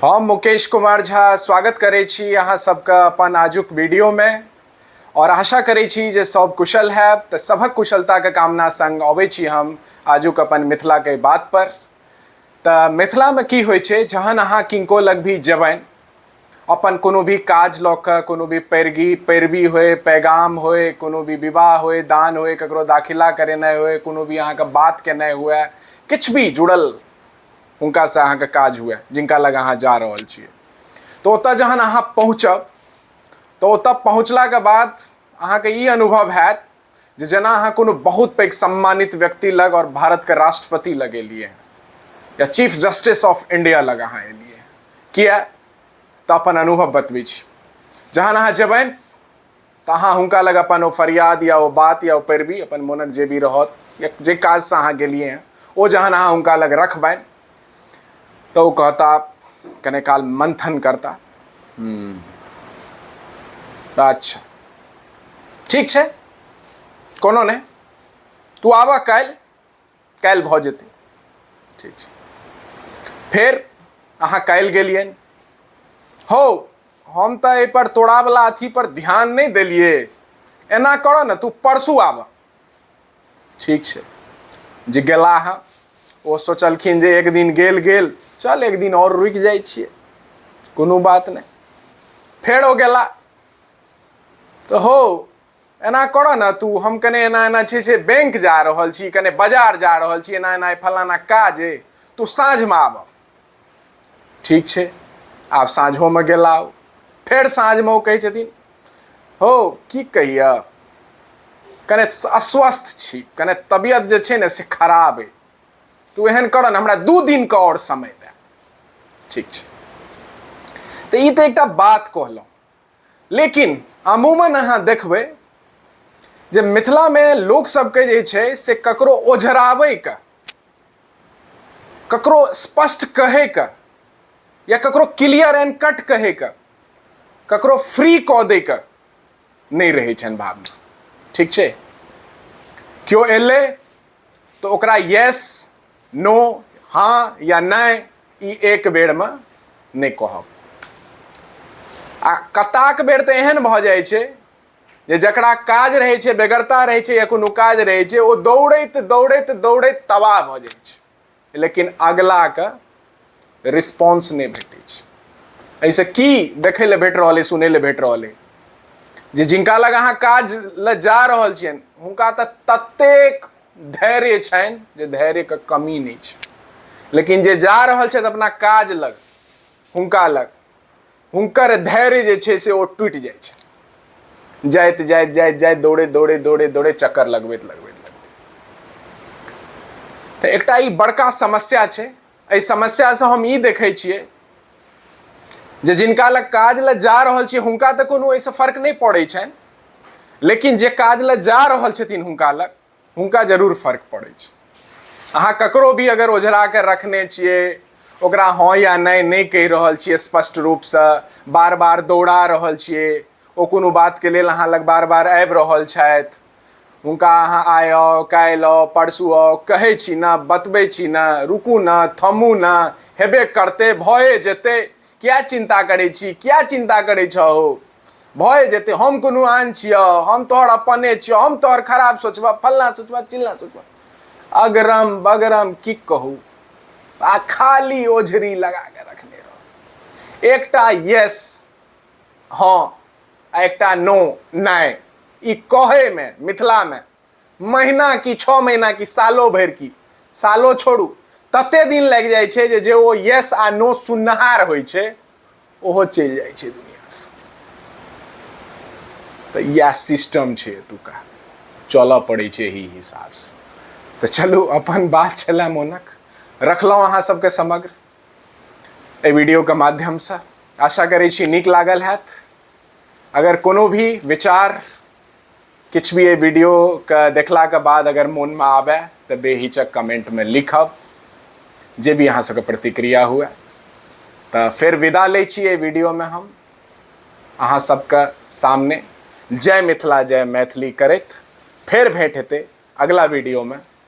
हम मुकेश कुमार झा स्वागत करै छी अहाँ सबके अपन आजुक वीडियोमे और आशा करै छी जे सब कुशल हैब। तऽ सभक कुशलताके कामना संग अबै छी हम आजुक अपन मिथिलाके बात पर। तऽ मिथिलामे की होइ छै, जहन अहाँ किनको लग भी जेबनि अपन कोनो भी काज लऽ कऽ, कोनो भी पैरवी होय, पैगाम होय, कोनो भी विवाह होय, दान होय, ककरो दाखिला करेनाइ होय, कोनो भी अहाँके बात केनाइ हुए, किछु भी जुड़ल हुनकासँ अहाँके काज हुए जिनका लग अहाँ जा रहल छियै, तऽ ओतऽ जहन अहाँ पहुँचब तऽ ओतऽ पहुँचलाके बाद अहाँके ई अनुभव हैत जे जेना अहाँ कोनो बहुत पैघ सम्मानित व्यक्ति लग और भारतके राष्ट्रपति लग एलियै या चीफ जस्टिस ऑफ इंडिया लग अहाँ एलियै। किया तऽ अपन अनुभव बतबै छी। जहन अहाँ जेबनि तऽ अहाँ हुनका लग अपन ओ फरियाद या ओ बात या ओ पैरवी अपन मोनक जे भी रहत या जे काजसँ अहाँ गेलियै हँ ओ जहन अहाँ हुनका लग रखबनि तऽ ओ कहता, कने काल मंथन करता, अच्छा ठीक छै, कोनो नहि, तू आबऽ काल्हि, काल्हि भऽ जेतै, ठीक छै। फेर अहाँ काल्हि गेलियनि, हौ हम तऽ एहिपर तोरावला अथीपर ध्यान नहि देलियै, एना करऽ ने तू परसू आबऽ, ठीक छै। जे गेला हँ ओ सोचलखिन जे एक दिन गेल गेल, चल एक दिन आओर रुकि जाइ छियै, कोनो बात नहि। फेर ओ गेला तऽ हौ एना करऽ ने तू, हम कने एना एना छै से बैंक जा रहल छी, कने बाजार जा रहल छी, एना एना फलाना काज अइ, तू साँझमे आबऽ, ठीक छै। आब साँझोमे गेला, फेर साँझमे ओ कहै छथिन, हौ की कहियऽ, कने अस्वस्थ छी, कने तबियत जे छै ने से खराब अइ, तू एहन करऽ ने हमरा 2 दिनके आओर समय दे, ठीक छै। तऽ ई तऽ एकटा बात कहलहुँ, लेकिन अमूमन अहाँ देखबै जे मिथिलामे लोक सबके जे छै से ककरो ओझराबैके, ककरो स्पष्ट कहैके या ककरो क्लियर एंड कट कहैके, ककरो फ्री कऽ दैके नहि रहै छनि भावना, ठीक छै। केओ एलै तऽ ओकरा यस नो, हाँ या नहि, ई एक बेरमे नहि कहब। आ कताक बेर तऽ एहन भऽ जाइ छै जे जकरा काज रहै छै, बेगरता रहै छै या कोनो काज रहै छै, ओ दौड़ैत दौड़ैत दौड़ैत तबाह भऽ जाइ छै, लेकिन अगलाके रिस्पॉन्स नहि भेटै छै। एहिसँ की देखै लए भेट रहल अइ, सुनै लए भेट रहल अइ जे जिनका लग अहाँ काज लए जा रहल छियनि हुनका तऽ ततेक धैर्य छनि जे धैर्यके कमी नहि छै, लेकिन जे जा रहल छथि अपना काज लग, हुनका लग हुनकर धैर्य जे छै से ओ टूटि जाइ छै, जाइत जाइत जाइत जाइत दौड़ैत दौड़ैत दौड़ैत दौड़ैत चक्कर लगबैत लगबैत लगबैत। तऽ एकटा ई बड़का समस्या छै। एहि समस्यासँ हम ई देखै छियै जे जिनका लग काज लए जा रहल छियै हुनका तऽ कोनो एहिसँ फर्क नहि पड़ै छनि, लेकिन जे काज लए जा रहल छथिन हुनका लग हुनका जरूर फर्क पड़ै छै। अहाँ ककरो भी अगर ओझरा कऽ रखने छियै, ओकरा हँ या नहि नहि कहि रहल छियै स्पष्ट रूपसँ, बार बार दौड़ा रहल छियै, ओ कोनो बातके लेल अहाँ लग बार बार आबि रहल छथि, हुनका अहाँ आइ आउ, काल्हि आउ, परसू आउ कहै छी ने, बतबै छी ने, रुकू ने, थमू ने, हेबे करतै, भए जेतै, किया चिन्ता करै छी, किया चिन्ता करै छहो, भए जेतै, हम कोनो आन छियौ, हम तोहर अपने छियौ, हम तोहर खराब सोचबह, फल्लाँ सोचबह, चिल्लाँ सोचबह, अगरम बगरम की कहू, आ खाली ओझरी लगा के रखने रहो। एकटा यस हँ आ एकटा नो नहि, ई कहैमे मिथिलामे महीना की 6 महीना की सालो भरि की सालो छोड़ू तते दिन लागि जाइ छै जे ओ यस आ नो सुनहार होइ छै ओहो चलि जाइ छै दुनियासँ। तऽ इएह सिस्टम छै एतुका, चलऽ पड़ै छै एहि हिसाबसँ। तऽ चलू अपन बात छलै मोनक, रखलहुँ अहाँ सबके समग्र एहि वीडियोके माध्यमसँ। आशा करै छी नीक लागल हैत। अगर कोनो भी विचार किछु भी एहि वीडियोके देखलाके बाद अगर मोनमे आबय तऽ बेहिचक कमेंटमे लिखब, जे भी अहाँ सबके प्रतिक्रिया हुए। तऽ फेर विदा लै छी एहि वीडियोमे हम अहाँ सबके सामने। जय मिथिला, जय मैथिली करैत फेर भेंट हेतै अगला वीडियोमे।